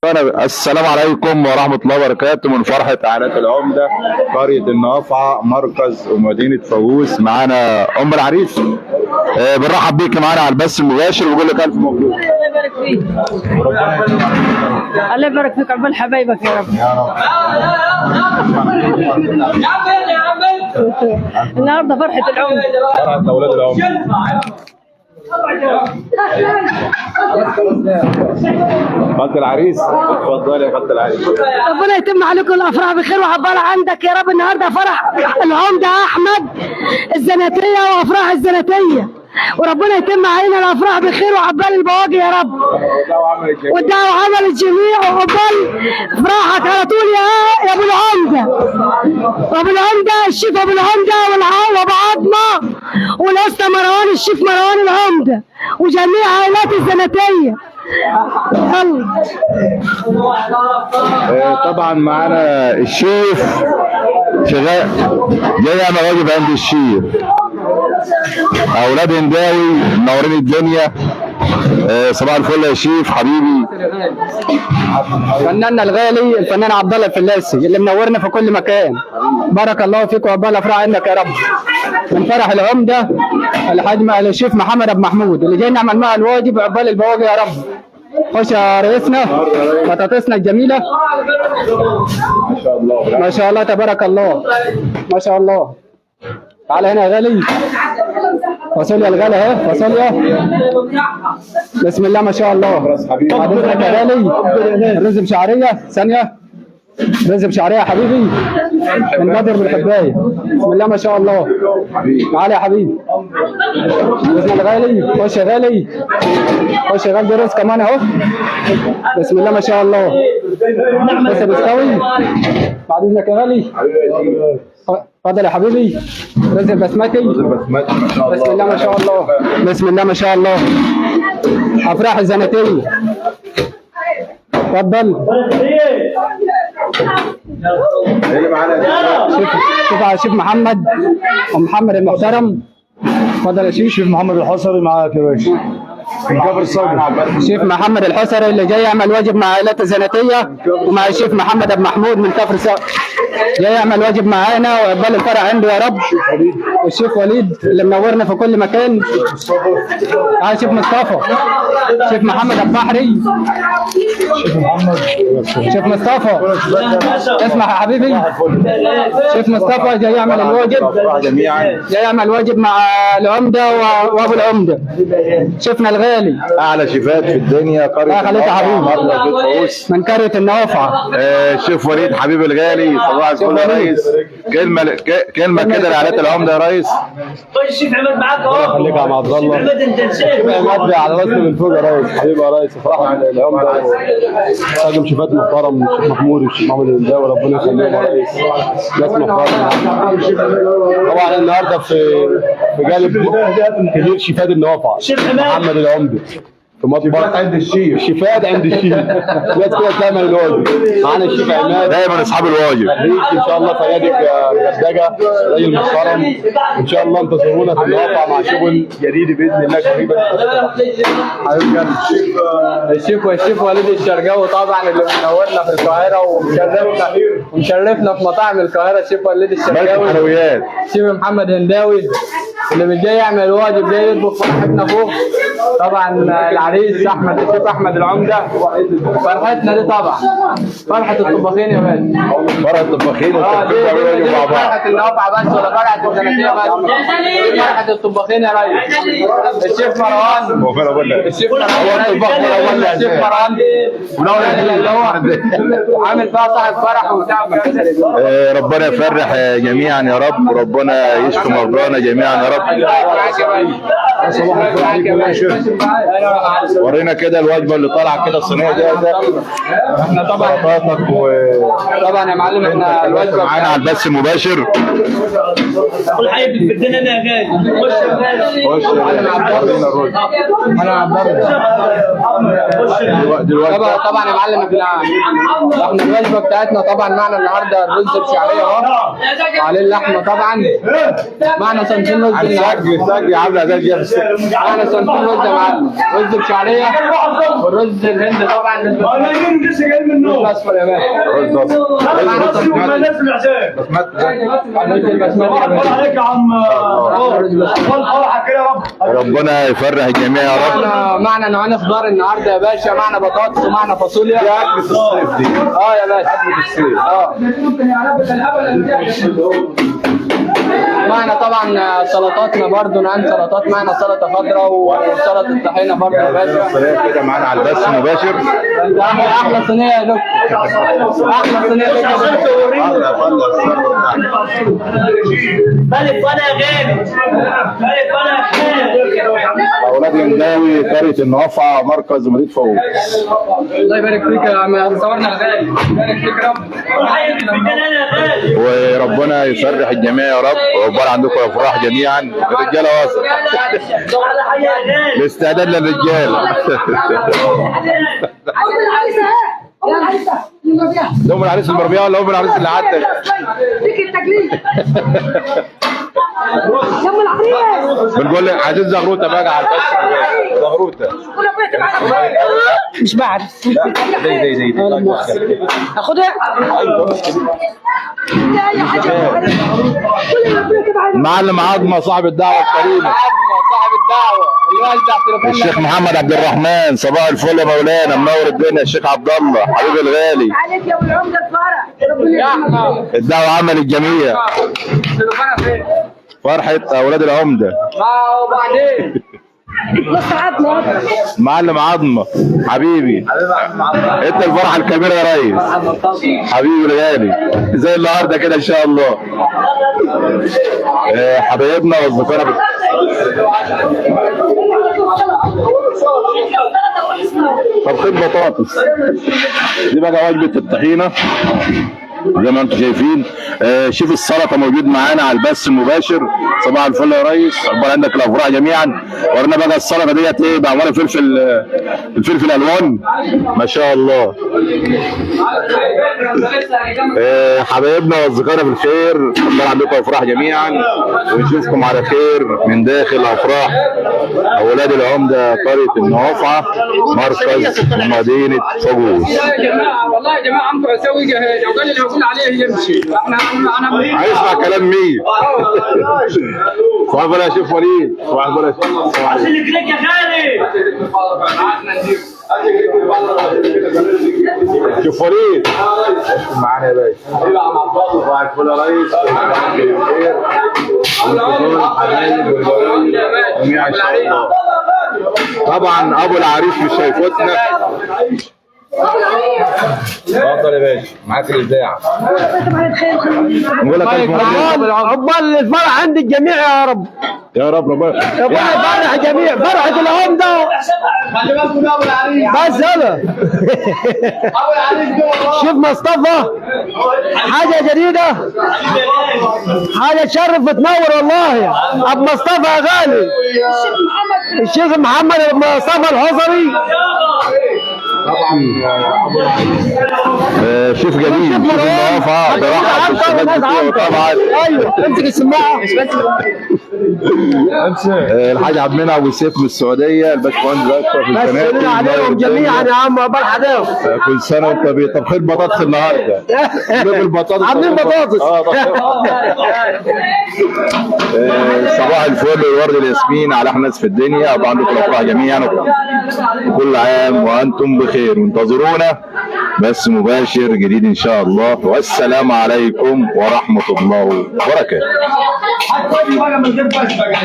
السلام عليكم ورحمة الله وبركاته. من فرحة عائلات العمدة، قرية النافعة، مركز ومدينة فاغوس. معانا أم العريس، بنرحب بيك معانا على البث المباشر وبقول لك ألف مبروك. الله يبارك فيك. الله يبارك فيك، عقبال حبايبك يا رب. يا رب. النهارده فرحة العمر. فرحة أولاد العمدة. خالة العريس، اتفضلي يا خالة العريس. ربنا يتم عليكم الافراح بخير وعقبال عندك يا رب. النهارده فرح العمدة احمد الزناتيه وافراح الزناتيه، وربنا يتم علينا الافراح بخير وعقبال البواقي يا رب، والدعوة عمل الجميع، وعقبال افراحك على طول يا ابو العمدة. وابو العمدة الشيف ابو العمدة وابو عظمه والاسطى مروان الشيف مروان العمدة وجميع عائلات الزناتيه. يلا. طبعا معانا الشيف شغال جاي يعمل واجب عند الشيف. اولاد هنداوي منورين الدنيا. صباح الفل يا شيف حبيبي. فناننا الغالي الفنان عبد الله الفلاسي اللي منورنا في كل مكان، بارك الله فيك وعقبال الافراح عندك يا رب. من فرح العمدة الحاج الشيف محمد ابو محمود اللي جاي نعمل معه الواجب، عقبال البواقي يا رب. خش يا رئيسنا، بطاطسنا الجميلة، ما شاء الله. ما شاء الله تبارك الله، ما شاء الله. تعال هنا يا غالي، فاصوليا الغالي اهي، فاصوليا، بسم الله ما شاء الله. بعد اذنك يا غالي، رز بشعريه ثانية، رز بشعريه يا حبيبي من بدر بالحبايه، بسم الله ما شاء الله. تعال يا حبيبي، بسم الله الغالي، خش يا غالي، خش يا غالي، دي رز كمان اهو، بسم الله ما شاء الله، لسه بيستوي. بعد اذنك يا غالي، اتفضل يا حبيبي، رز البسمتي، بسمتي ما شاء الله. بسم الله ما شاء الله، بسم الله ما شاء الله. افراح الزناتيه، اتفضل. ايه اللي معانا يا شيف؟ شوف شوف على الشيف محمد ومحمد المحترم، اتفضل يا شيف. شيف محمد الحصري معاك يا باشا من كفر الصقر. شيف محمد الحسري اللي جاي يعمل واجب مع عائلته الزناتيه ومع الشيف محمد ابو محمود من كفر الصقر، جاي يعمل واجب معانا وعقبال الفرح عنده يا رب. والشيف وليد اللي منورنا في كل مكان. تعال شيف مصطفى، شيف محمد ابو بحري، شيف محمد، شيف مصطفى، اسمع يا حبيبي، شيف مصطفى جاي يعمل الواجب، الافراح جميعا. جاي يعمل واجب مع العمدة وابو العمدة شيفنا الغالي. اعلى شيفات في الدنيا، قرية الله يخليك يا حبيبي. مركز بيت فاووس. من قرية النوافع. شيف وليد حبيب الغالي، صباح الفل يا ريس. كلمة كلمة كده لعائلات العمدة يا ريس. خش الشيف عماد معاك اهو. خليك يا عم عبد الله. عماد انت نسيت. عماد على راسنا من فوق يا ريس، حبيبي يا ريس. افراح العمدة راجل شيفات محترم، الشيف محمود والشيف محمد الهنداوي، ربنا يخليهم يا ريس، ناس محترمه. طبعا النهارده في جانب كبير شيفات النوافع، محمد العمدة في مطبخ عند الشيف. شيفات عند الشيف، ناس كده تعمل الواجب. معانا الشيف عماد دايما اصحاب الواجب. خريج ان شاء الله فنادق غردقه، راجل محترم. ان شاء الله انتظرونا في الواقع مع شغل جديد باذن الله قريبا. حبيب قلبي. الشيف والشيف وليد الشرقاوي طبعا اللي منورنا في القاهرة ومشرفنا في مطاعم القاهرة، الشيف وليد ملك الشرقاوي. الحلويات. الشيف محمد هنداوي اللي مش جاي يعمل واجب، جاي يطبخ فرحتنا فوق. طبعا العريس احمد، الشيف احمد العمدة، فرحتنا دي طبعا فرحه الطباخين يا باشا. فرح الطباخين اه دي والشيفات بيعملوا دي واجب دي مع بعض. فرحه النوافع بس ولا فرحه الزناتيه بس، دي فرحه الطباخين يا ريس. الشيف مروان، هو فين أقول لك؟ الشيف مروان، الشيف مروان اللي هو عامل فيها صاحب فرح وبتاع. ربنا يفرح جميعا يا رب، وربنا يشفي مرضانا جميعا يا رب. صباح الفل عليكم يا شيخ. ورينا كده الوجبة اللي طالعه كده، الصينية دي احنا طبعا سلطاتك و طبعا يا معلم احنا الوجبة معانا على البث المباشر. كل حاجة بتبدلنا انا يا غالي. خش يا غالي. خش يا غالي. ورينا الرز. انا عبد الله. دلوقتي طبعا طبعا يا معلم احنا الوجبة بتاعتنا طبعا معنا النهارده الرز بشعريه اهو وعليه اللحمة طبعا، معنا صنفين رز النهارده، سجل سجل عامله زي الجيف. معنا صنفين رز يا معلم، رز بشعريه والرز الهندي طبعا. لسه جاي من النوم. الاصفر يا باشا. رز اصفر. الرز البسمتي يا باشا. عليك يا عم. فرحك كده يا رب. ربنا يفرح الجميع يا رب. معنا نوعين خضار النهارده يا باشا، معنا بطاطس ومعنا فاصوليا. دي اكلة الصيف دي. اه يا باشا. اكلة الصيف. اه معنا طبعا سلطاتنا برضو، نوعين سلطات، معنا سلطة خضراء وسلطة طحينه برضو يا باشا. الصينية كده معانا على البث المباشر. انت احلى صينية يا دكتور، احلى صينية يا دكتور. بلف انا يا غالي، بلف انا يا غالي. اولاد النداوي، قرية النوافعه، مركز مدينة فوز. الله يبارك فيك يا عم، صورنا الغالي، يبارك فيك رب. وربنا يفرح الجميع يا رب، وعقبال عندكم افراح جميعا. الرجالة واصل الاستعداد للرجال. ام العريس اهي، ام العريس اهي. ده ام العريس المربيه ولا ام العريس اللي عدى؟ ليك التجليد يا ام العريس. بنقول لك عايزين زغروته بقى على البث، زغروته. مش بعرف زي زي زي اخدها. اي حاجة كل ربنا كده علينا. معلم عظمه صاحب الدعوة الكريمة، صاحب الدعوة اللي وزع تليفون. الشيخ محمد عبد الرحمن، صباح الفل يا مولانا، منور الدنيا. الشيخ عبد الله حبيبي الغالي، عليك يا ابو العمدة الفرح. يا احمد الدعوة عامة للجميع. تليفونها فين؟ فرحه اولاد العمدة. ما هو بعدين نص عظمه. معلم عظمه حبيبي، انت الفرحة الكبيرة يا ريس، حبيبي الغالي، زي النهارده كده ان شاء الله. حبايبنا واصدقائنا. طبخين بطاطس، دي بقى وجبة الطحينه زي ما انتم شايفين. شيف السلطة موجود معانا على البث المباشر. صباح الفل يا ريس، عقبال عندك الافراح جميعا. ورينا بقى السلطة ديت ايه بعملها، فلفل، الفلفل الوان ما شاء الله. حبايبنا واصدقائنا بالخير، عقبال عندكم افراح جميعا، ونشوفكم على خير من داخل افراح اولاد العمدة، قرية النوافعه، مركز مدينة فجوز. يا جماعة والله يا جماعة عمكم عساوي جهاد وقال اللي هقول عليه يمشي. احنا انا هيسمع كلام مين؟ صباح الفل يا شيخ وليد، صباح الفل يا شيخ. صباح الفل. رجليك يا غالي. شوف وليد معانا يا باشا. صباح الفل يا ريس، بخير جميعا ان شاء الله. طبعا ابو العريس مش هيفوتنا. اتفضل يا باشا، معاك الاذاعة. نقول لك الف مبروك. عقبال الفرح عند الجميع يا رب. يا رب ربنا ربنا يفرح الجميع، فرحة العمدة. خلي بالكم بقى ابو العريس. بس انا ابو العريس ده والله شوف مصطفى حاجة جديدة، حاجة تشرف وتنور والله. ابو مصطفى يا غالي، الشيخ محمد ابو مصطفى الحصري. شيف جميل، شيف النظافة برحب بالشباب بتوعه طبعا. ايوه امسك السماعة. الحاج عبد المنعم ابو سيف من السعودية، الباشمهندس اشرف بس الزناتي، لنا عليهم جميعا يا عم، عقبال حضرتك. كل سنة وانت طبخين بطاطس النهارده. جيب البطاطس. عاملين بطاطس. صباح الفل والورد الياسمين على احلى ناس في الدنيا. طبعا عندكم الافراح جميعا، وكل عام وانتم بخير، وانتظرونا بس مباشر جديد ان شاء الله. والسلام عليكم ورحمة الله وبركاته. حتى بقى من غير بس بقى.